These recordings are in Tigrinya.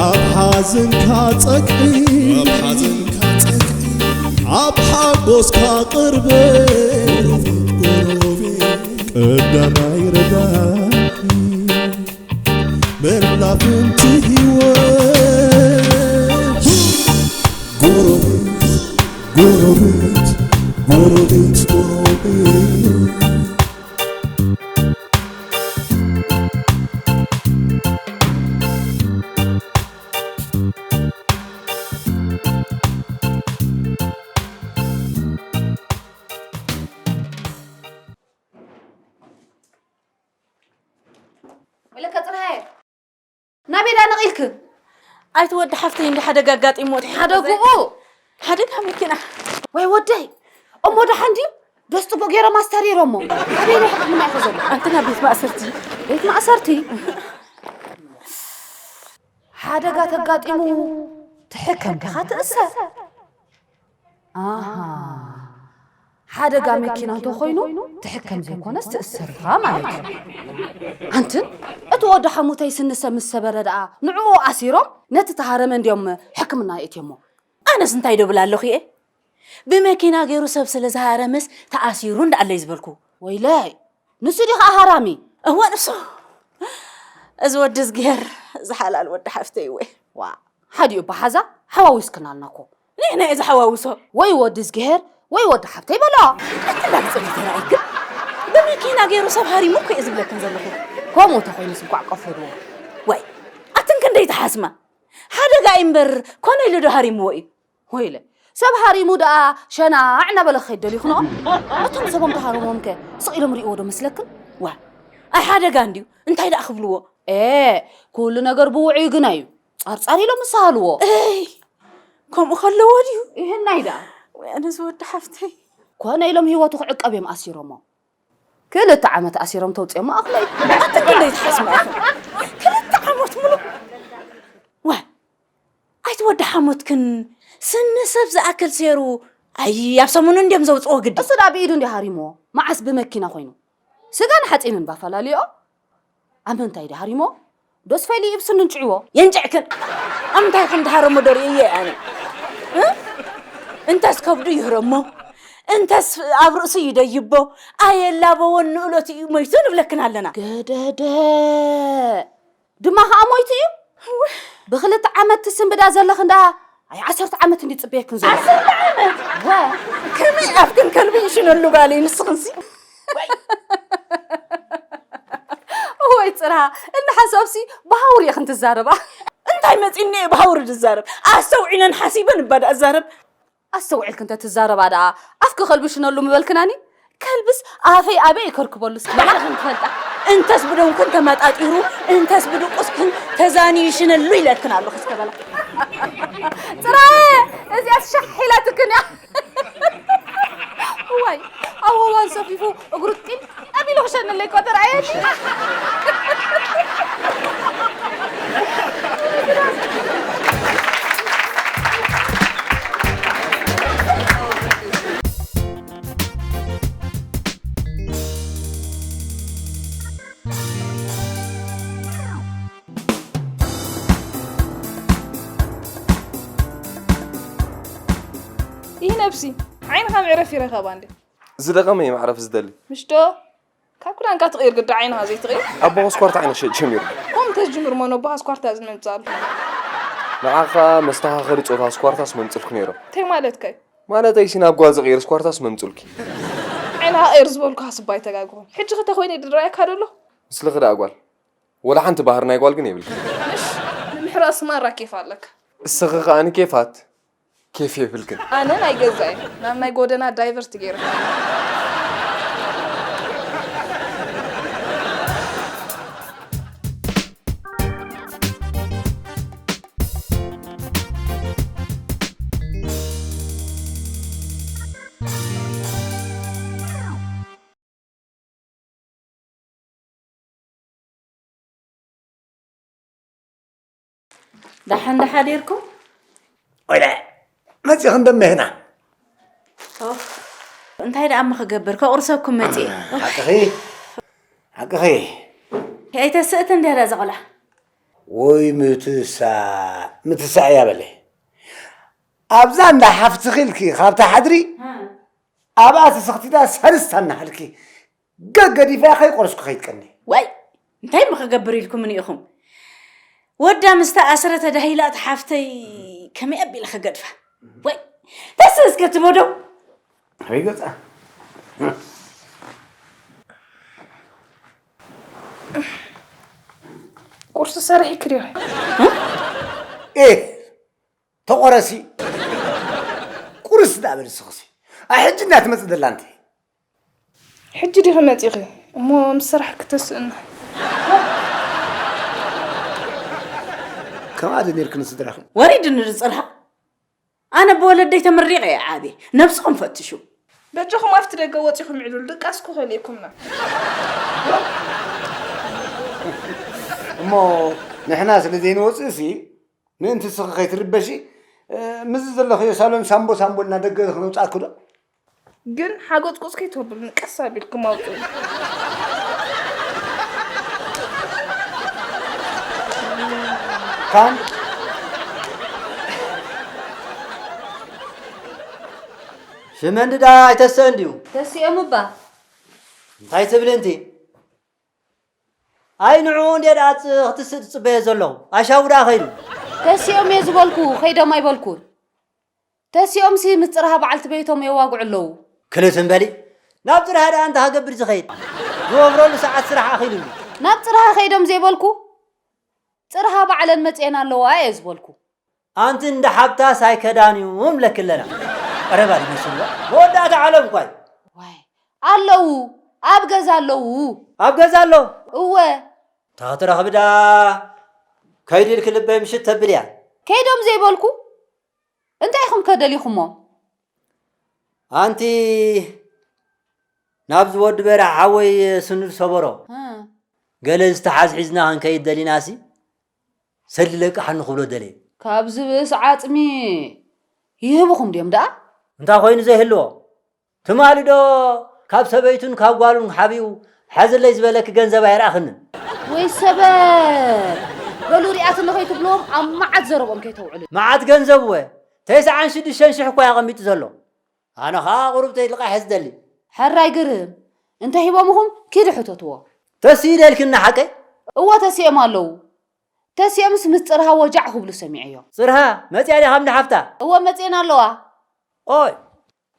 ኣብ ሓዘንካ ጸግዒ፣ ኣብ ሓጎስካ ቅርበ፣ ቀዳማይ ረዳኢ፣ መላፍንቲ ህይወት። ጎረቤት፣ ጎረቤት፣ ጎረቤት፣ ጎረቤት። ወይለከ ጽርሃየ፣ ናበይ ዳ ነቒልክ? ኣይቲ ወዲ ሓፍተይ እንዲ ሓደጋ ኣጋጢሞ እቲ ሓደግኡ? ሓደጋ መኪና። ወይ ወደይ፣ እሞ ደሓን ድዩ? ዶ ጽቡቕ ገይሮም ኣስተሪሮሞ? ኣበይ ናይ ሕክምና ኢኹ ዘሎ? ኣንቲ ናብ ቤት ማእሰርቲ። ቤት ማእሰርቲ? ሓደጋ ተጋጢሙ ትሕከም ዲኻ ትእሰር? ኣሃ፣ ሓደጋ መኪና እንተኾይኑ ትሕከም ዘይኮነስ ትእሰር ኢኻ ማለት እዩ። ኣንትን እቲ ወዲ ሓሙተይ ስኒ ሰብ ምስ ሰበረ ደኣ ንዕኡ ኣሲሮም ነቲ ተሃረመ እንድዮም ሕክምና የእትዮሞ። ኣነስ እንታይ ዶ ብል ኣለኹ እየ? ብመኪና ገይሩ ሰብ ስለ ዝሃረመስ ተኣሲሩ እንዳኣለይ ዝበልኩ። ወይለይ፣ ንሱ ዲኻ ሃራሚ? እወ ንሱ። እዚ ወዲ እዝግሄር ዝሓላል ወዲ ሓፍተይ እወ። ዋ፣ ሓዲኡ በሓዛ ሓዋዊስክናልና እኮ። ንሕና እየ ዝሓዋውሶ። ወይ ወዲ እዝግሄር ወይ ወዲ ሓፍተይ በሎ። ኣቲ እንዳግጽ ተራእይክን ብመኪና ገይሩ ሰብ ሃሪሙ እኮ እየ ዝብለክን ዘለኹ። ከምኡ ተኾይኑስ እንኳዕ ቀፈድዎ። ወይ ኣትን ክንደይ ተሓስማ። ሓደጋ እዩ እምበር ኮነ ኢሉ ዶ ሃሪምዎ እዩ? ወይለ፣ ሰብ ሃሪሙ ደኣ ሸናዕ እናበለ ክኸይድ ደሊኹ ንኦም? እቶም ሰቦም ተሃረሞም ከ ስቕ ኢሎም ርእይዎ ዶ መስለክን? ዋ፣ ኣይ ሓደጋ እንድዩ፣ እንታይ ደኣ ክብልዎ? ኤ፣ ኩሉ ነገር ብውዑይ ግና እዩ። ጻርጻር ኢሎም ምሳሃልዎ። እይ፣ ከምኡ ከለዎ ድዩ? ይህናይ ደኣ። ወይ ኣነ ዝወዲ ሓፍተይ። ኮነ ኢሎም ህይወቱ ክዕቀብ እዮም ኣሲሮሞ። ክልተ ዓመት ኣሲሮም ተውፅኦሞ ኣኽለይ። ኣቲ ክንደይ ትሓስማ ኢኹም? ክልተ ዓመት ሙሉእ? ዋ፣ ኣይትወዲ ሓሞትክን ስኒ ሰብ ዝኣክል ሴሩ። ኣይ፣ ኣብ ሰሙኑ እንድዮም ዘውፅኦ ግዲ። እሱ ደኣ ብኢዱ እንዲ ሃሪምዎ። መዓስ ብመኪና ኮይኑ? ስጋን ሓፂንን ባፈላልዮ? ኣብ ምንታይ ድሃሪሞ? ዶስ ፈሊ ኢብስን እንጭዕዎ? የንጭዕክን። ኣብ ምንታይ ከም ድሃረሞ ዶ ርእየ ኣነ? እ? እንተስ ከብዱ ይህረሞ፣ እንተስ ኣብ ርእሱ ይደይቦ፣ ኣየላበወን ንእለቱ እዩ ሞይቱ ንብለክን ኣለና። ገደደ። ድማ ኸዓ ሞይቱ እዩ? ብኽልተ ዓመት ትስንብዳ ዘለኽ እንዳ ኣይ ዓሰርተ ዓመት እንዲ ጽበየክን ዘሎ። ዓሰርተ ዓመት? ወ። ከመይ ኣፍክን ከልቢ ይሽነሉ ጋለይ ንስኽንሲ? ወይ ጽርሃ፣ እንደ ሓሳብሲ ብሃውር እየ ክንትዛረባ። እንታይ መጺኒ እየ ብሃውር ዝዛረብ? ኣስተውዒለን ሓሲበን እባ ደኣ እዛረብ። ኣስተውዒልክ እንተ ትዛረባ ደኣ ኣፍኪ ከልቢ ሽነሉ ምበልክናኒ? ከልብስ ኣፈይ ኣበይ ይከርክበሉ እስኪ በላ። ባዕልኽን ትፈልጣ። እንተስ ብደምክን ተመጣጢሩ፣ እንተስ ብድቁስክን ተዛንዩ ይሽነሉ ኢለክን ኣለኹ እስከ በላ። ጽራየ፣ እዚኣስ ሻሕ ኢላትክን እያ። እዋይ፣ ኣብ ወዋን ሰፊፉ እግሩ ጢም ኣቢሉ ክሸነለይ እኮ ተራእየኒ። ይህ ነብሲ ዓይንኻ መዕረፊ ረኸባ እንዴ? ዝደቐመ እዩ መዕረፊ ዝደሊ። ምሽ ዶ? ካብ ክዳንካ ትቕይር ግዳ ዓይንኻ ዘይትቕይር? ኣቦ ስኳርታ ዓይነ ክሸጥ ጀሚሩ። ከምኡ ተዝጅምር እሞ ነቦኻ ስኳርታ ዝመምጽኣሉ። ንዓኻ መስተኻኸሊ ጾታ ስኳርታስ መምጽልኩ ነይሮም። እንታይ ማለትካ እዩ? ማለተይሲ ናብ ጓል ዝቕይር ስኳርታስ መምጽልኪ። ዓይንኻ ቅይር ዝበልኩኻ ስባ ኣይተጋግኹን። ሕጂ ኸ ተኾይነ ድረኣየካ ደሎ? ምስልኺ ደኣ ጓል። ወላ ሓንቲ ባህሪ ናይ ጓል ግን የብልኪ። እሽ፣ ንምሕራስ ማራ ኬፍ ኣለካ። እስኺ ከኣ ንኬፋት ኬፍ የብልክን። ኣነ ናይ ገዛይ ናብ ናይ ጎደና ዳይቨርት ገይረ። ደሓን ዶ ሓዲርኩም? ወይለ፣ መጺኺ እንዶ እመ ህና? ኦፍ፣ እንታይ ደኣ እሞ ክገብር፣ ከቑርሰኩም መጺእ። ሓቅኺ፣ ሓቅኺ። ኣይተስእት እንድያ እዛ ቆልዓ። ወይ ምትሳእ፣ ምትሳእ እያ በለ። ኣብዛ እንዳ ሓፍትኺ ኢልኪ ካብታ ሓድሪ፣ ኣብኣ ተሰኽቲታ ሰልስታ እናሃልኪ ገገዲፋ ከይቆረስኩ ከይትቀኒ። ዋይ፣ እንታይ እሞ ክገብር ኢልኩምኒ ኢኹም? ወዳ ምስ ተኣስረ ተዳሂላ እታ ሓፍተይ ከመይ ኣቢለ ክገድፋ? ወይ፣ ተስእ እስከ ትበዶ። ኣበይ ገጻ? ቁርሲ ሰሪሕኪ ዲኺ? ኤ ተቆረሲ ቁርስ ዳብል ስኽሲ ኣይ ሕጂ እንዳትመጽእ ደላ እንተ ሕጂ ዲኺ መጺኺ? እሞ ምስ ስራሕ ክተስእና። ከምኣ ዶ ነርክን ስድራኺ? ወሪድኒ ዝጽርሃ ኣነ ብወለደይ ተመሪቐ እየ ዓብየ። ነብስኹም ፈትሹ። በጃኹም ኣብቲ ደገ ወጺኹም ዕሉል ድቃስ ክኸልየኩምና። እሞ ንሕና ስለ ዘይንወፅእ ሲ ምእንቲ ስኺ ከይትርበሺ ምስዚ ዘለኽዮ ሳሎን ሳምቦ ሳምቦ እና ደገ ክነውፃእኪ ዶ? ግን ሓጎፅጎፅ ከይትህብሉኒ ቀስ ኣቢልኩም ኣውፅኡ። ካን ሽመንዲ ዳ ኣይተስእን ድዩ? ተሲኦም እባ እንታይ ትብሊ እንቲ? ኣይ ንዕኡ እንዴ ደኣ ክትስእ ትጽበዮ ዘለኹ? ኣሻቡ ደኣ ኸይዱ። ተሲኦም እየ ዝበልኩ ከይዶም ኣይበልኩን። ተሲኦምሲ ምስ ጽርሃ በዓልቲ ቤቶም የዋግዑ ኣለዉ። ክልትን በሊ ናብ ጽርሃ ደኣ እንታይ ክገብር ዝኸይድ? ዝወፍረሉ ሰዓት ስራሕ ኣኺሉሉ። ናብ ጽርሃ ከይዶም ዘይበልኩ ጽርሃ ባዕለን መጺኤን ኣለዋ እየ ዝበልኩ። ኣንቲ እንዳ ሓብታ ሳይከዳን እዩ እብለኪ ኣለና። ቀረባ ድመስልዋ መወዳእታ ዓለም እኳ እዩ። ዋይ ኣለዉ ኣብ ገዛ ኣለዉ። ኣብ ገዛ ኣሎ። እወ ታትረኽቢ ዳ ከይዱ ኢልኪ ልበይ ምሽት ተብል እያ። ከይዶም ዘይበልኩ እንታይ ኢኹም ከደሊኹሞም? ኣንቲ ናብዚ ወዲ በራሕ ሓወይ ስኑድ ሰበሮ ገለ ዝተሓዝ ሒዝና ክንከይድ ደሊናሲ ሰሊ ለቅሓኒ ክብሎ ደለየ። ካብ ዝብእስ ዓፅሚ ይህብኹም ድዮም ደኣ? እንታይ ኮይኑ ዘይህልዎ? ትማሊ ዶ ካብ ሰበይቱን ካብ ጓሉን ሓቢኡ ሓዝለይ ዝበለኪ ገንዘብ ኣይረኣኽንን? ወይ ሰበር! በሉ ሪኣትኒ ከይትብልዎም ኣብ መዓት ዘረብኦም ከይተውዕሉ። መዓት ገንዘብ እወ ተስዓን ሽዱሽተን ሽሕ እኮ እዩ ኣቐሚጡ ዘሎ። ኣነ ኸዓ ቁሩብ ተይልቃሕ እየ ዝደሊ። ሕራይ ግርም! እንተሂቦምኹም ኪዱ ሕተትዎ። ተስኢ ዶ ኢልክኒ ሓቀይ? እወ ተሲኦም ኣለዉ። ተሲኦምስ ምስ ጽርሃ ወጃዕ ክብሉ ሰሚዐዮም። ጽርሃ መጺኣ ድያ ካብ እንዳ ሓፍታ? እወ መጺኤን ኣለዋ። ኦይ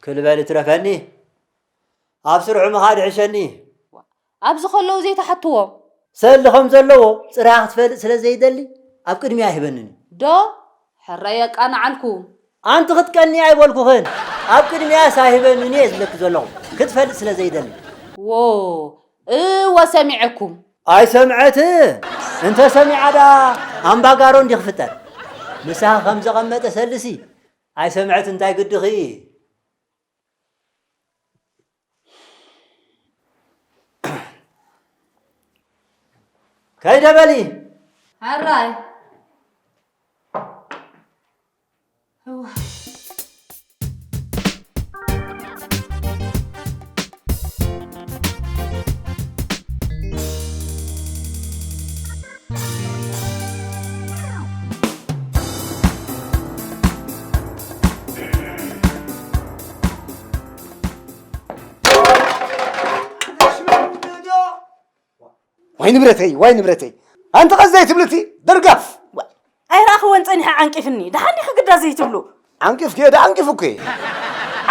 ክልበል እትረፈኒ ኣብ ስርሑ ምኻድ ይሕሸኒ። ኣብዚ ከለዉ ዘይትሓትዎም። ሰሊ ከም ዘለዎ ጽርሃ ክትፈልጥ ስለ ዘይደሊ ኣብ ቅድሚያ ኣይህበንን እዩ። ዶ? ሕራይ የቃንዓልኩም። ኣንቲ ክትቀንኢ ኣይበልኩኽን። ኣብ ቅድሚያስ ኣይህበንን እየ ዝብለኪ ዘለኹ ክትፈልጥ ስለ ዘይደሊ። ዎ እወ ሰሚዐኩም። ኣይሰምዐትን። እንተ ሰሚዓ ደኣ ኣምባጋሮ እንዲ ክፍጠር። ንስኻ ከም ዘቐመጠ ሰልሲ ኣይሰምዐት እንታይ ግድኺ? ከይደ በሊ። ሕራይ። ዋይ ንብረተይ ዋይ ንብረተይ ኣንቲ ቐስ ዘይትብልቲ ደርጋፍ ኣይረኣኽወን ጸኒሐ ዓንቂፍኒ ደሓን ዲኺ ግዳ ዘይትብሉ ዓንቂፍኪ ዶ ዓንቂፉኪ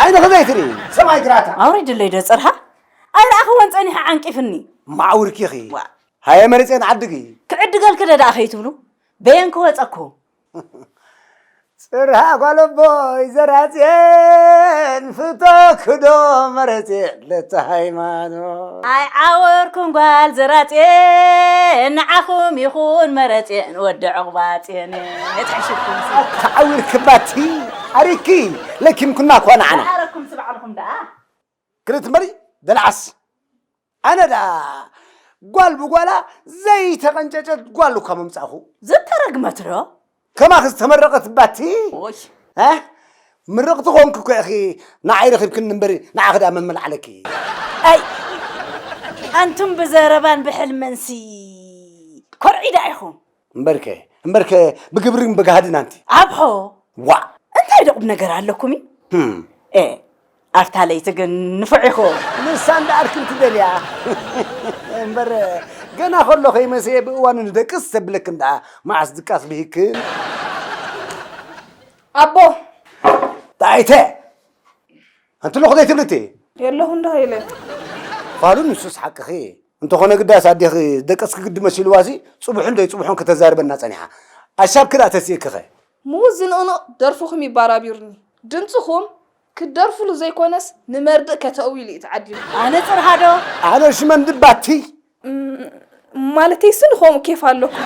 ዓይንኺ ዘይትርኢ ሰማይ ግራታ ኣውሪድለይ ዶ ጽርሃ ኣይረኣኽወን ጸኒሐ ዓንቂፍኒ ማዕውርኪኺ ሃየ መሪፀን ዓድጊ ክዕድገልኪ ዶ ደኣ ከይትብሉ በየን ክወፀኩም ፅርሃ ጓለቦይ ዘራፅየን ፍቶክዶ መረፅየን ለተ ሃይማኖት ኣይዓወርኩም ጓል ዘራፅየን ንዓኹም ይኹን መረፅየን ወዲ ዕቑባፅየን ተሕሽኩም ተዓዊርክባቲ ኣሪኪ ለኪምኩና እኳ ንዓና ኣረኩም ስባዕልኩም ደኣ ክልትመሪ ደልዓስ ኣነ ደኣ ጓል ብጓላ ዘይተቐንጨጨት ጓል እኳ ምምጻእኹ። ዝተረግመት ዶ? ከማኺ ዝተመረቐት ባቲ። ኦይ። እ? ምርቕቲ ኮንኪ እኮ ኢኺ ንዓይ ረኺብክኒ እምበር ንዓኺ ደኣ መን መልዓለኪ? ኣይ ኣንቱም ብዘረባን ብሕልምንሲ ኮርዒዳ ኢኹም። እምበርከ እምበርከ ብግብርን ብጋህድን ኣንቲ። ኣብሖ። ዋ። እንታይ ዶ ቁም ነገር ኣለኩም? ህም። ኤ፣ ኣብታ ለይቲ ግን ንፉዕ ኢኹም። ንሳ እንዳኣርክን ትደልያ። እምበር ገና ከሎ ከይመሰየ ብእዋኑ ንደቅስ ተብለክን ደኣ መዓስ ድቃስ ብሂክን። ኣቦ። ጣይተ። ኣንቲ ሎኽ ዘይትብልቲ? የለኹ እንዳ ኢለ። ፋሉ ንሱስ ሓቅኺ። እንተኾነ ግዳስ ኣዴኺ ደቀስኪ ግዲ መሲልዋሲ ጽቡሕን ዘይጽቡሕን ከተዛርበና ጸኒሓ። ኣሻብኪ ደኣ ተሲእክኸ? ምዉት ዝንቕንቕ ደርፍኹም ይባራቢሩኒ። ድምጽኹም ክትደርፉሉ ዘይኮነስ ንመርድእ ከተእዊ ኢሉ እዩ ተዓዲሉ። ኣነ ጽርሃዶ? ኣነ ሽመን ድባቲ? እም፣ ማለተይ ስኒ ከምኡ ኬፍ ኣለኩም።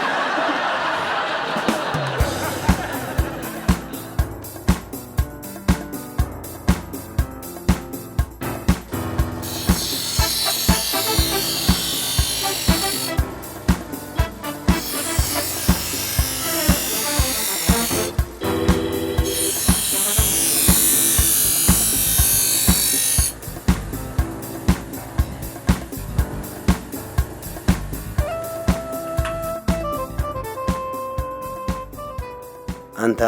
ኣንታ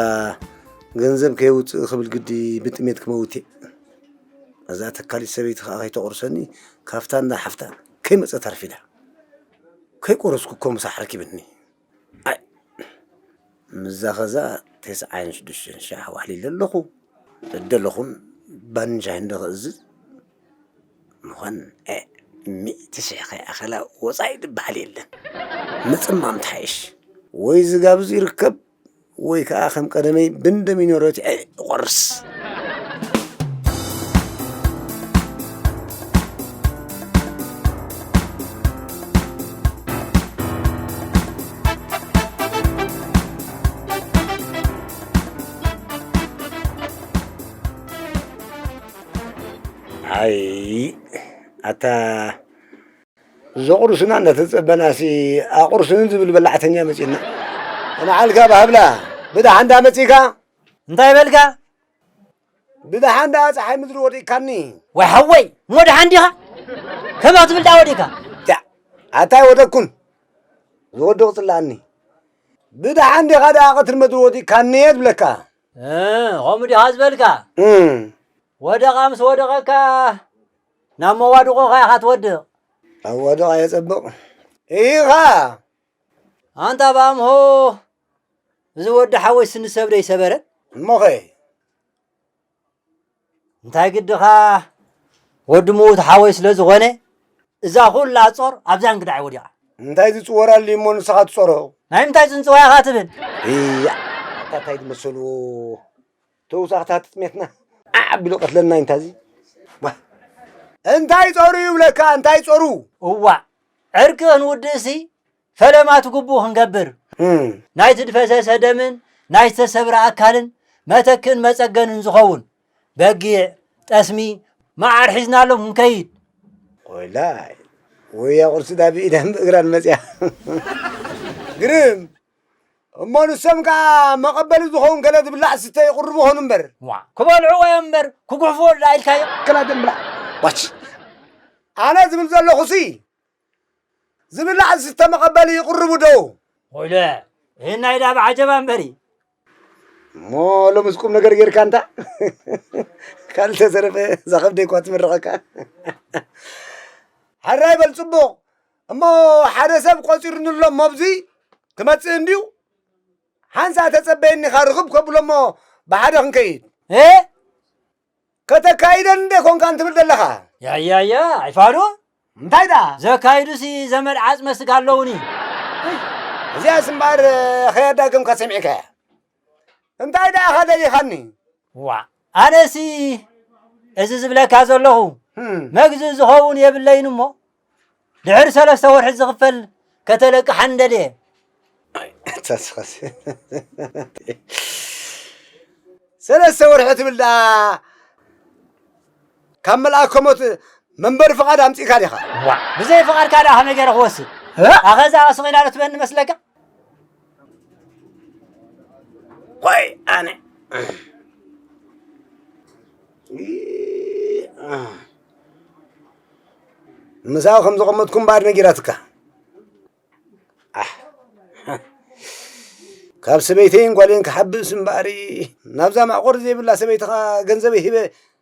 ገንዘብ ከየውፅእ ክብል ግዲ ብጥሜት ክመውት እየ። እዛ ተካሊት ሰበይቲ ከዓ ከይተቑርሰኒ ካብታ እንዳ ሓፍታ ከይመፀት ኣርፊዳ። ከይቆረስኩ እኮ ምሳሕ ረኪብኒ። ኣይ፣ ምዛ ኸዛ ተስዓን ሽዱሽተን ሻሕ ዋሕሊለ ኣለኹ። እደለኹን ባንሻ እንደ ክእዝዝ ምዃን፣ እ፣ ሚእቲ ሽሕ ከይኣኸላ ወጻኢ ዝበሃል የለን። ምጽማም ትሓይሽ። ወይ ዝጋብዝ ይርከብ፣ ወይ ከኣ ከም ቀደመይ ብንደሚኖ ረቲዐ እቖርስ። ኣይ፣ ኣታ ዘቑርስና እንዳተጸበናሲ ኣቑርስኒ ዝብል በላዕተኛ መጺእና። ንዓልካ ብሃብላ፣ ብደሓን ዳ መጺእካ? እንታይ በልካ? ብደሓን ደኣ ጸሓይ ምድሪ ወዲእካኒ። ወይ ሓወይ፣ እሞ ደሓን ዲኻ? ከምኣ ትብል ደኣ ወዲእካ? ዳ፣ ኣታ ኣይወደኩን። ዝወድቕ ጽላኣኒ። ብደሓን ዲኻ ደኣ ቀትሪ ምድሪ ወዲእካኒ እየ ዝብለካ። እ፣ ከምኡ ዲኻ ዝበልካ? እም። ወደቓ ምስ ወደቐካ ናብ መዋድቖኻ ኢኻ ትወድቕ። ኣዋድቕ ኣየጸብቕ። ኢኻ። ኣንታ ብኣምሆ፣ እዚ ወዲ ሓወይ ስኒ ሰብ ዶ ይሰበረ? እሞኸ? እንታይ ግድኻ፣ ወዲ ምዉት ሓወይ ስለ ዝኾነ፣ እዛ ኹላ ጾር ኣብዛ እንግዳዕ ወዲቓ። እንታይ ዝጽወራሉ እሞ ንስኻ ትጾሮ? ናይ ምንታይ ጽንጽዋይ ኢኻ ትብል? እያ፣ ኣታ እንታይ ዝመሰሉ ተውሳኽታት ጥሜትና ኣቢሉ ቀትለና እንታዚ። ዋ። እንታይ ጾሩ ይብለካ፣ እንታይ ጾሩ? እዋ፣ ዕርቂ ክንውድእሲ ፈለማ እቲ ግቡእ ክንገብር፣ እም። ናይቲ ዝፈሰሰ ደምን ናይ ዝተሰብረ ኣካልን መተክእን መጸገንን ዝኸውን በጊዕ፣ ጠስሚ፣ መዓር ሒዝናሎም ክንከይድ። ቆይላይ፣ ወያ ቁርሲ ዳ ብኢዳን ብእግራን መጽያ። ግርም። እሞ ንሶም ከኣ መቐበሊ ዝኸውን ገለ ዝብላዕ ዝስተ ይቕርቡ ኾኑ እምበር። ዋ፣ ክበልዕዎ እዮም እምበር፣ ክጉሕፍዎ ድኣ ኢልካዮ? ከላ ደም ብላዕ። ዋች። ኣነ ዝብል ዘለኹሲ፣ ዝብላዕ ዝስተ መቐበሊ ይቕርቡ ዶ? ወይለ፣ ይህናይ ዳ ብዓጀባ እምበሪ። እሞ ሎምስ ቁም ነገር ጌርካ እንታ? ካልተተረፈ እዛ ከብደይ እኳ ትምርቐካ። ሕራይ በል ጽቡቕ። እሞ ሓደ ሰብ ቆጺሩኒ ኣሎ እሞ ኣብዚ ክመጽእ እንድዩ። ሓንሳእ ተጸበየኒ ኢኻ ርኽብ ከብሎ እሞ ብሓደ ክንከይድ። እ? ከተካይደን እንደ ኮንካን ትብል ዘለኻ? ያያያ፣ ኣይፋሉ? እንታይ ደኣ? ዘካይዱሲ ዘመድ ዓጽመ ስጋ ኣለውኒ። እዚኣስ እምበኣር ከየዳገምካ ሰሚዕካያ። እንታይ ደኣ ኢኻ ደሊኻኒ? ዋ፣ ኣነሲ እዚ ዝብለካ ዘለኹ፣ ህም። መግዝኢ ዝኸውን የብለይን እሞ፣ ድሕሪ ሰለስተ ወርሒ ዝኽፈል ከተለቅሓኒ ደልየ። ኣይ፣ ኣታ ስኻስ። ሰለስተ ወርሒ ትብል ደኣ፣ ካብ መልኣከ ሞት መንበሪ ፍቓድ ኣምጺእካ ዲኻ? ዋ፣ ብዘይ ፍቓድካ ደኣ ከመይ ገይረ ክወስድ? እ? ኣኸ እዛ ስቕ ኢላ ዶ ትበኒ መስለካ? ቆይ ኣነ ምሳኡ ከም ዘቐመጥኩ እምበኣር ነጊራትካ። ኣሕ፣ ካብ ሰበይተይን ጓለይን ክሓብስ እምበኣር፣ ናብዛ ማዕቆር ዘይብላ ሰበይትኻ ገንዘበይ ሂበ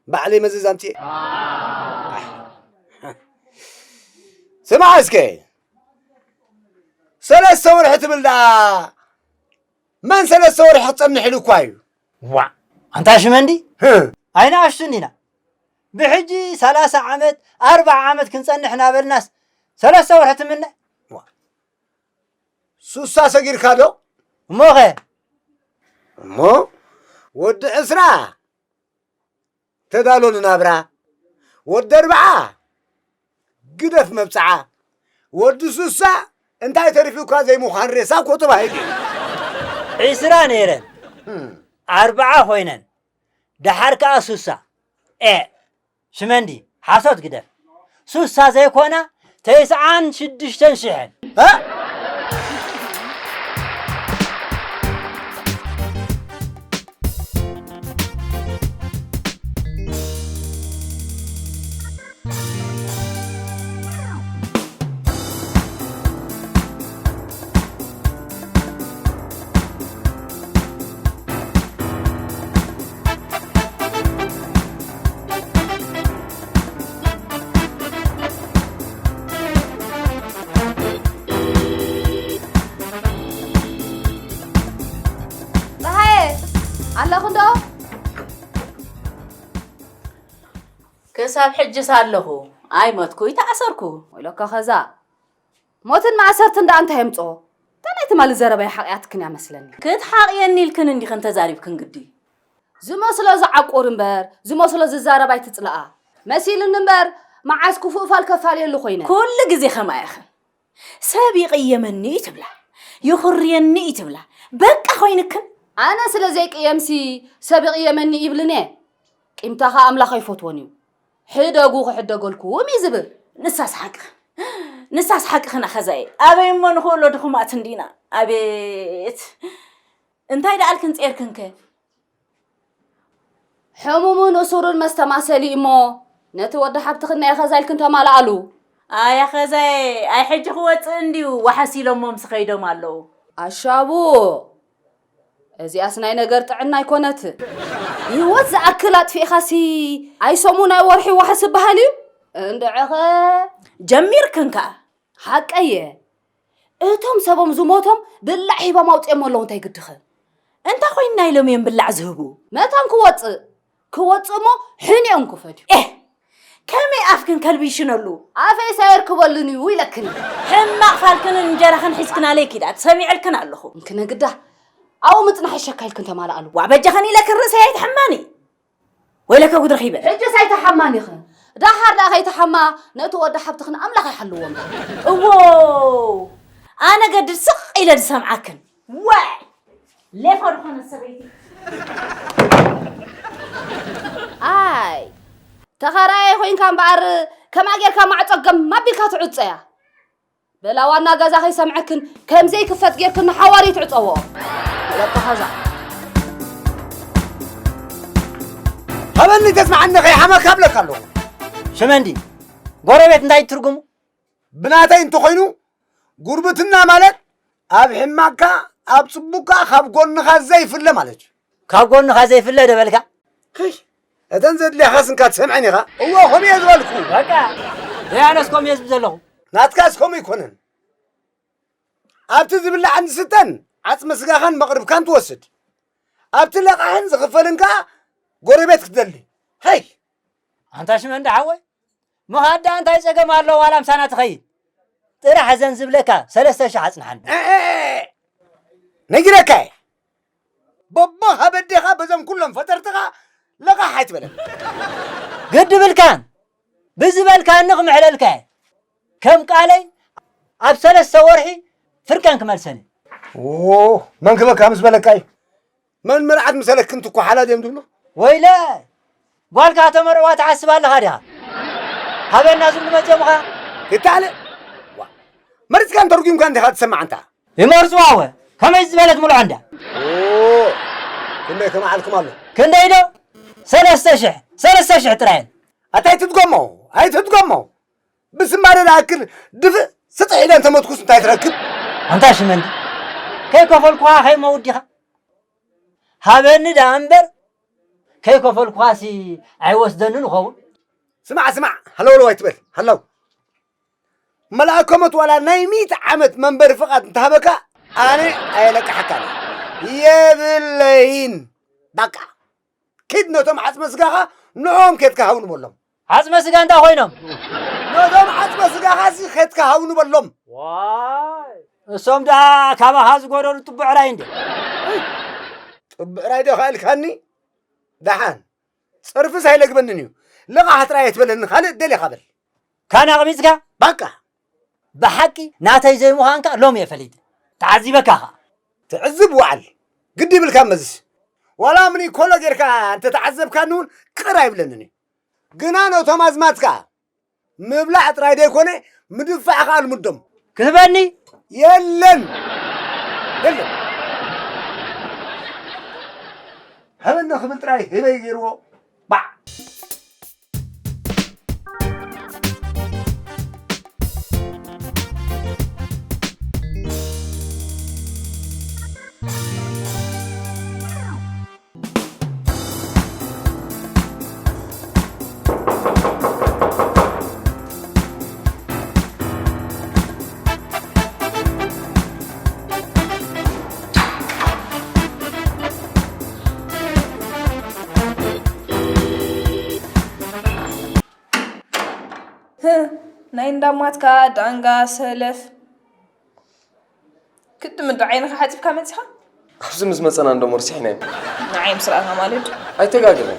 ባዕለይ መዘዝ ኣምፅኤ። ስማዕ እስከ፣ ሰለስተ ወርሒ ትብል ደኣ፣ መን ሰለስተ ወርሒ ክጸንሕ ኢሉ እኳ እዩ። ዋ፣ ኣንታ ሽመንዲ፣ ህም። ኣይንኣሽቱን ኢና። ብሕጂ ሰላሳ ዓመት፣ ኣርብዓ ዓመት ክንጸንሕ እናበልናስ ሰለስተ ወርሒ ትምነ? ዋ፣ ሱሳ ሰጊርካ ዶ? እሞኸ? እሞ ወዲ ዕስራ ተዳሎ ንናብራ፣ ወዲ ኣርብዓ ግደፍ መብጽዓ፣ ወዲ ሱሳ እንታይ ተሪፉካ ዘይምዃን ሬሳ እኮ ተባሂሉ እዩ። ዒስራ ነይረን፣ እም። ኣርብዓ ኮይነን፣ ደሓር ከኣ ሱሳ። ኤ፣ ሽመንዲ፣ ሓሶት ግደፍ። ሱሳ ዘይኮና፣ ተስዓን ሽዱሽተን ሽሕን። እ? ፀሃየ፣ ኣለኹ እንዶ። ክሳብ ሕጅስ ኣለኹ፣ ኣይሞትኩ፣ ኣይተኣሰርኩ። ወይለካ ኸዛ፣ ሞትን ማእሰርትን ደኣ እንታይ የምጽኦ? እታ ናይ ትማሊ ዘረባይ ሓቕያትክን እያ መስለኒ። ክትሓቕየኒ ኢልክን እንዲኽን ተዛሪብክን ግዲ። ዝመስሎ ዝዓቁር እምበር፣ ዝመስሎ ዝዛረብ ኣይትጽልኣ። መሲልኒ እምበር፣ መዓስ ክፉእ ፋል ከፋልየሉ ኮይነ። ኩሉ ግዜ ከምኣ ኢኽን። ሰብ ይቕየመኒ እዩ ትብላ፣ ይኹርየኒ እዩ ትብላ። በቃ ኮይንክን። ኣነ ስለ ዘይቅየምሲ ሰብ ይቕየመኒ ይብልን እየ። ቂምታ ኸኣ ኣምላኽ ኣይፈትዎን እዩ። ሕደጉ ክሕደገልኩም እዩ ዝብል። ንሳስ ሓቅኽን፣ ንሳስ ሓቅኽን ኣኸዛየ። ኣበይ እሞ ንኽእሎ ድኹማት እንዲና። ኣቤት! እንታይ ደኣልክን ጼርክንከ? ሕሙምን እሱርን መስተማሰሊ እሞ፣ ነቲ ወዲ ሓብትኽን ናይ ኸዛ ኢልክን ተማልኣሉ። ኣይ ኣኸዛየ፣ ኣይ ሕጂ ክወጽእ እንድዩ፣ ዋሕስ ኢሎሞምስ ኸይዶም ኣለዉ። ኣሻቡ፣ እዚኣስ ናይ ነገር ጥዕና ኣይኮነትን። ህይወት ዝኣክል ኣጥፊእኻሲ፣ ኣይ ሰሙን ኣይ ወርሒ ዋሕስ ይበሃል እዩ። እንድዕኸ ጀሚርክን ከኣ። ሓቀየ። እቶም ሰቦም ዝሞቶም ብላዕ ሂቦም ኣውፅኦም ኣለዉ እንታይ ግድኸ? እንታይ ኮይንና ኢሎም እዮም ብላዕ ዝህቡ? መታን ክወፅእ፣ ክወፅእ እሞ ሕንኦም ክፈድዩ። ኤህ! ከመይ ኣፍክን ከልቢ ይሽነሉ? ኣፈይ ሳየር ክበሉን እዩ ኢለክን። ሕማቕ ፋልክንን እንጀራኽን ሒዝክናለይ ኪዳ፣ ሰሚዐልክን ኣለኹ። እንክነ ግዳ፣ ኣብኡ ምፅናሕ ይሸካ ኢልክን ተማልኣሉ። ዋ በጃኽን ኢለክን ርእሰይ ኣይትሕማኒ። ወይለከ ጉድ ረኺበ። ሕጅስ ኣይተሓማን ኢኽን። ደሓር ደኣ ከይተሓማ ነቲ ወዲ ሓብትኽን ኣምላኽ ይሓልዎ እምበር። እዎ፣ ኣነ ገድድ ስቕ ኢለ ዝሰምዓክን። ዋይ! ሌፎ ዝኾነ ሰበይቲ። ኣይ፣ ተኸራያይ ኮይንካ እምበኣር ከማ ጌርካ ማዕጾ ገም ኣቢልካ ትዕጾ እያ። በላ ዋና ገዛ ከይሰምዐክን ከም ዘይክፈት ጌርክን ንሓዋሪ ትዕጸዎ። ለካ ኸዛ። ሃበኒ ተስማዓኒ ከይሓመካ እብለካ ኣለኹ። ሽመንዲ፣ ጎረቤት እንታይ ትርጉሙ? ብናተይ እንተኾይኑ፣ ጉርብትና ማለት ኣብ ሕማቅካ፣ ኣብ ጽቡቅካ ካብ ጎንኻ ዘይፍለ ማለት እዩ። ካብ ጎንኻ ዘይፍለ ዶ በልካ? ሄይ፣ እተን ዘድልያኻስ እንካ ትሰምዐን ኢኻ። እዎ፣ ከምኡ እየ ዝበልኩ። በቃ፣ ደይ ኣነስ ከምኡ እየ ዝብል ዘለኹ። ናትካስ ከምኡ ኣይኮነን። ኣብቲ ዝብላዕን ዝስተን ዓጽሚ ስጋኻን መቕርብካን ትወስድ። ኣብቲ ለቓሕን ዝኽፈልን ከኣ ጎረቤት ክትደሊ። ሄይ! ኣንታ ሽመንዲ ሓወይ፣ ምኻድ ደኣ እንታይ ጸገም ኣለዎ ዋላ ምሳና ትኸይድ? ጥራሕ እዘን ዝብለካ ሰለስተ ሽሕ ኣጽንሓኒ። እ፣ እ፣ እ፣ ነጊረካ እየ። በቦኻ በዴኻ በዞም ኩሎም ፈጠርትኻ ለቓሕ ኣይትበለኒ። ግዲ ብልካን፣ ብዝበልካኒ ክምሕለልካ እየ። ከም ቃለይ ኣብ ሰለስተ ወርሒ ፍርቀን ክመልሰን እየ። ኦ፣ መን ክበካ ምስ በለካ እዩ? መን መርዓት ምሰለክን ትኳሓላ ድዮም ዝብሉ? ወይለ፣ ጓልካ ተመርዕዋ ትሓስብ ኣለኻ ዲኻ? ሃበና ዝብሉ መፅዮምኻ? ይተኣለ። ዋ፣ መሪፅካ እንተርጉምካ እንዲኻ ትሰማዕ ኣንታ። ይመርፅዋ ወ፣ ከመይ ዝበለት ምልዖ እንዳ? ኦ፣ ክንደይ ከመዓልኩም ኣሎ? ክንደይ ዶ? ሰለስተ ሽሕ፣ ሰለስተ ሽሕ ጥራየን። ኣታ ኣይትድገሞ፣ ኣይትድገሞ። ብስማረ ዝኣክል ድፍእ ስጥሕ ኢለ እንተመትኩስ እንታይ ትረክብ? ኣንታ ሽመንዲ፣ ከይከፈልኩኻ ከይመውት ዲኻ? ሃበኒ ደኣ እምበር፣ ከይከፈልኩኻሲ ኣይወስደንን እኸውን። ስማዕ፣ ስማዕ፣ ሃለውለው ኣይትበል፣ ሃለው። መልኣከ ሞት ዋላ ናይ ሚእቲ ዓመት መንበሪ ፍቓድ እንተሃበካ፣ ኣነ ኣየለቅሓካን። የብለይን። በቃ። ኪድ ነቶም ዓጽመ ስጋኻ ንዕኦም ኬድካ ሃው ንበሎም። ዓጽመ ስጋ እንታይ ኮይኖም? ነቶም ዓጽመ ስጋኻሲ ኬድካ ሃው ንበሎም። ዋይ፣ እሶም ደኣ ካባኻ ዝጎደሉ ጥቡዕ ራይ እንደ። ጥቡዕ ራይ ዶ ኢልካኒ? ደሓን። ጸርፍስ ኣይለግበንን እዩ። ልቓሕ ጥራይ ኣይትበለኒ፣ ካልእ ደሊኻ በል። ካን ኣቕቢጽካ? በቃ። ብሓቂ ናተይ ዘይምዃንካ ሎም እየ ፈሊጠ። ተዓዚበካ ኸኣ። ትዕዝብ ወዓል። ግዲ ይብልካ መዝስ። ዋላ ምኒ ኮሎ ጌርካ እንተ ተዓዘብካኒ እውን ቅር ኣይብለንን እዩ። ግና ነቶም ኣዝማትካ ምብላዕ ጥራይ ደይኮነ፣ ምድፋዕ ኸኣ ልምዶም። ክህበኒ? የለን። የለን። ሃበኒ ክብል ጥራይ ህበይ ገይርዎ። ባዕ። ናይ እንዳማትካ ዳንጋ ሰለፍ። ክዲ ምድሪ ዓይንኻ ሓጺብካ መጺኻ? ኣብዚ ምስ መጸና እንዶ መርሲሕናዮ። ንዓይ ምስ ረኣኻ ማለት? ኣይተጋግን።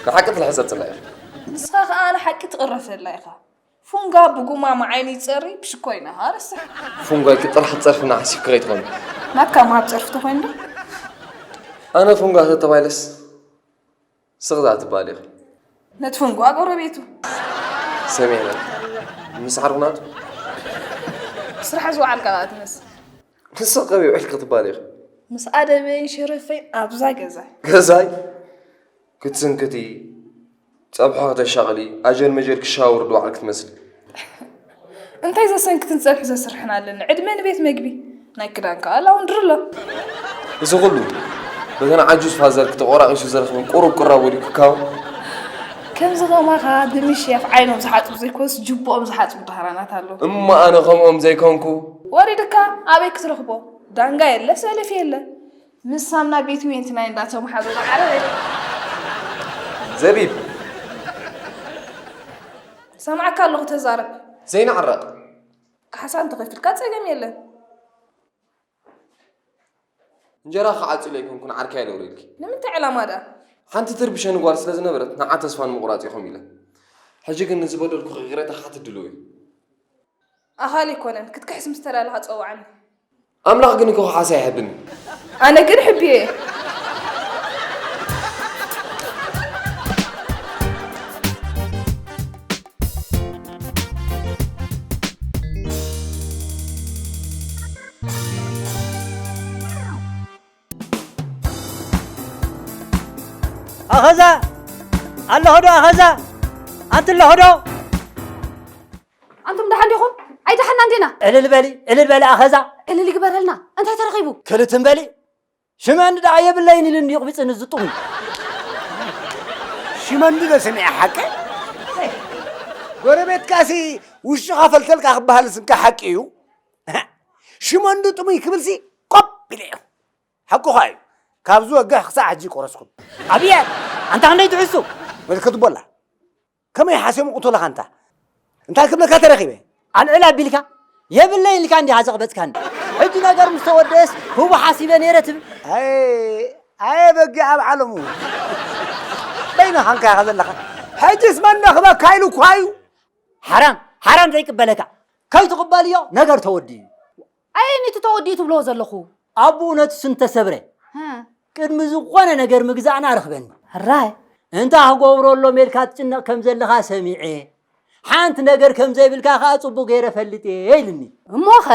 ንሓቂ ትልሕጸ ጽላኢ። ንስኻ ኸኣ ንሓቂ ትቕረፈላ ኢኻ። ፉንጋ ብጉማማ ዓይኒ ይጸሪ፣ ብሽኮይና ሃርስ። ፉንጋ ኢልኪ ጥራሕ ትጸርፍና ሓሲብኪ ከይትኾኒ። ናትካ ምሃብ ጸርፊ ተኾይኑ ዶ? ኣነ ፉንጋ ተተባይለስ ስቕ ዝኣ ትበሃል ኢኺ። ነቲ ፉንጋ ጎረቤቱ። ሰሚዕና። ምስ ዓርኩ ናቱ። ስራሕ ዝወዓልካ ከኣ ትመስል። ንስኺ ከመይ ውዒልኪ ክትበሃል ኢኺ። ምስ ኣደበይን ሽርፈይን ኣብዛ ገዛ። ገዛይ? ክትስንክቲ፣ ጸብሖ ከተሻቕሊ፣ ኣጀር መጀር ክሻወር ድወዓልኪ ትመስሊ። እንታይ ዘሰንክትን ጸብሒ ዘስርሕን ኣለኒ? ዕድመ ንቤት መግቢ። ናይ ክዳን ከኣ ላውንድሪ ኣሎ። እዚ ኩሉ በተን ዓጁዝ ፋዘርኪ ተቆራቒሱ ዝረኽበን ቁሩብ ቅራብ ወዲቁ ክካወ። ከምዚ ከማኻ ብምሽያፍ ዓይኖም ዝሓጽቡ ዘይኮኑስ ጅብኦም ዝሓጽቡ ዳህራናት ኣለዉ። እሞ ኣነ ከምኦም ዘይኮንኩ? ወሪድካ ኣበይ ክትረኽቦ? ዳንጋ የለ፣ ሰለፍ የለ። ምስ ሳምና ቤት ዊንቲ ናይ እንዳተምሓዘ ዝዓረረ። ዘቢብ። ሰማዕካ ኣለኹ፣ ተዛረብ። ዘይንዓረቕ። ካሕሳ እንተኸፊልካ ጸገም የለን። እንጀራ ክዓጽሎ ኣይኮንኩን ዓርካይ ለውሪልኪ። ንምንታይ ዕላማ ደኣ? ሓንቲ ትርብሸኒ ጓል ስለ ዝነበረት ንዓ ተስፋ ንምቑራጽ ኢኹም ኢለ። ሕጂ ግን ንዝበደልኩኺ ይቕሬታ ክሓትት ድሉው እየ። ኣኻሊ ኣይኮነን፣ ክትክሕስ ምስ ተዳለኻ ጸውዓኒ። ኣምላኽ ግን ክኽሓስ ኣይሕብን። ኣነ ግን ሕብየ እየ። ኣኸዛ ኣለኹ ዶ? ኣኸዛ ኣንቲ ኣለኹ ዶ? ኣንቱም ደሓን ዲኹም? ኣይ ደሓና እንዲና። ዕልል በሊ፣ ዕልል በሊ ኣኸዛ። ዕልል ይግበረልና። እንታይ ተረኺቡ? ክልትን በሊ። ሽመ እንዲ ደኣ የብለይን ኢሉ እንዲ ይቕቢጽ ንዝጥሙ። ሽመ እንዲ ዶ ሰሚዐ ሓቂ? ጎረቤትካሲ ውሽኻ ፈልተልካ ክበሃል ስምካ ሓቂ እዩ። ሽመ እንዲ ጥሙይ ክብልሲ ቆብ ኢለ እየ። ሓቁኻ እዩ። ካብዚ ወግሕ ክሳዕ ሕጂ ቆረስኩም። ኣብየ፣ ኣንታ ክንደይ ትሕሱ? ምልክት ቦላ። ከመይ ሓስዮም ቁቱለኻ ኣንታ? እንታይ ክብለካ ተረኺበ? ኣልዕል ኣቢልካ? የብለይ ኢልካ እንዲኻ ዘቕበጽካኒ። ሕጂ ነገር ምስ ተወደአስ ህቡ ሓሲበ ነይረ ትብል? ኣየ፣ ኣየ በጊዕ ኣብ ዓለሙ። በይንኻ እንካ ኢኻ ዘለኻ። ሕጅስ መን ነኽበካ ኢሉ እኳ እዩ። ሓራም፣ ሓራም ዘይቅበለካ። ከይትቕበልዮ ነገር ተወዲኡ። ኣየኒቱ ተወዲኡ ትብልዎ ዘለኹ? ኣቦኡ ነቲ ስም ተሰብረ። ሃ። ቅድሚ ዝኾነ ነገር ምግዛእና ኣረኽበኒ። ሕራይ። እንታይ ክገብሮ ኣሎ ሜልካ ትጭነቕ ከም ዘለኻ ሰሚዐ። ሓንቲ ነገር ከም ዘይብልካ ከኣ ጽቡቕ ገይረ ፈልጥ እየ ኢልኒ። እሞኸ?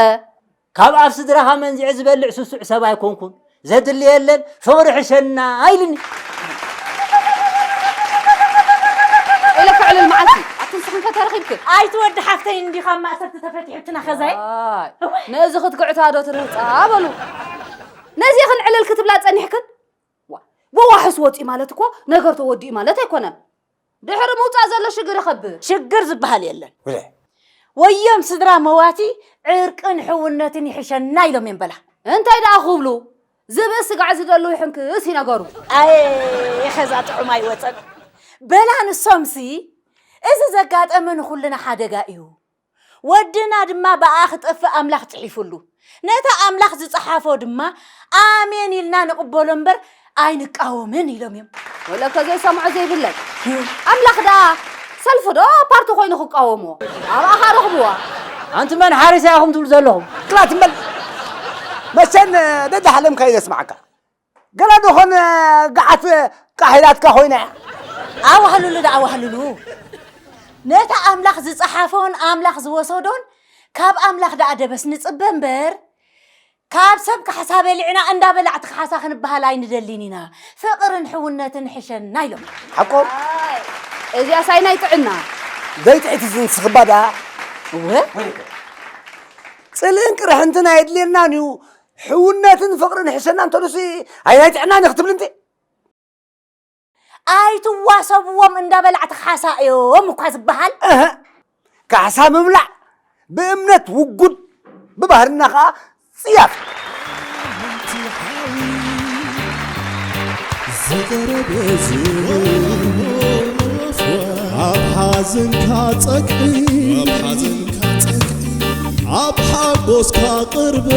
ካብ ኣፍ ስድራኻ መንዚዐ ዝበልዕ ስሱዕ ሰብ ኣይኮንኩን። ዘድሊ የለን፣ ፍቕሪ ሕሸና ኢልኒ። ኢለካ ዕልል መዓልቲ፣ ኣቲ ንስኽን ከ ተረኺብክን? ኣይቲ ወዲ ሓፍተይ እንዲኻ ኣብ ማእሰርቲ ተፈቲሑ እቲ ናኸዛይ? ዋይ፣ ነዚ ክትግዕታ ዶ ትርህጻ በሉ። ነዚ ክንዕልል ክትብላ ጸኒሕክን? ዋ፣ ወዋሕስ ወፂኡ ማለት እኮ ነገር ተወዲኡ ማለት ኣይኮነን። ድሕሪ ምውፃእ ዘሎ ሽግር ይኸብር። ሽግር ዝበሃል የለን። ወዮም ስድራ መዋቲ ዕርቅን ሕውነትን ይሕሸና ኢሎም እዮም በላ። እንታይ ደኣ ክብሉ? ዝብእ ስጋዕ ዝደሉ ይሕንክስ ይነገሩ። ኣየ፣ ኸዛ ጥዑም ኣይወፀን። በላ ንሶምሲ፣ እዚ ዘጋጠመ ንኹልና ሓደጋ እዩ። ወድና ድማ ብኣ ክጠፍእ ኣምላኽ ጽሒፉሉ። ነቲ ኣምላኽ ዝጸሓፎ ድማ ኣሜን ኢልና ንቕበሎ እምበር ኣይንቃወምን ኢሎም እዮም። ወለከ ዘይሰምዖ ዘይብለን። ኣምላኽ ደኣ ሰልፊ ዶ ፓርቲ ኮይኑ ክቃወሞ? ኣብኣ ኸኣ ረኽብዋ። ኣንቲ መን ሓሪስ ኢኹም ትብሉ ዘለኹም? ክላት እምበል። መቸን ደዳሕለምካ እዩ ዘስማዓካ። ገለ ደኾን ገዓት ቃሕ ኢላትካ ኮይና እያ። ኣዋህልሉ ደኣ ኣዋህልሉ። ነቲ ኣምላኽ ዝጸሓፎን ኣምላኽ ዝወሰዶን ካብ ኣምላኽ ደኣ ደበስ ንጽበ እምበር፣ ካብ ሰብ ካሕሳ በሊዕና እንዳ በላዕቲ ካሕሳ ክንበሃል ኣይንደልን ኢና። ፍቕርን ሕውነትን ሕሸና ኢሎም። ሓቆም። እዚኣ ሳይ ናይ ጥዕና። ዘይጥዕቲ ዝንስኽባ ደኣ። እወ። ጽልእን ቅርሕንትን ኣየድልየናን እዩ። ሕውነትን ፍቕርን ሕሸና እንተሉሲ ኣይ ናይ ጥዕናን ክትብል እንተ። ኣይትዋሰብዎም እንዳ በላዕቲ ካሕሳ እዮም እኳ ዝበሃል። እህ፣ ካሕሳ ምብላዕ ብእምነት ውጉድ፣ ብባህልና ኸዓ ጽያፍ። ዝቐረበ ዝወፎ ኣብ ሓዘንካ ጸግዒ፣ ኣብ ሓጎስካ ቅርበ፣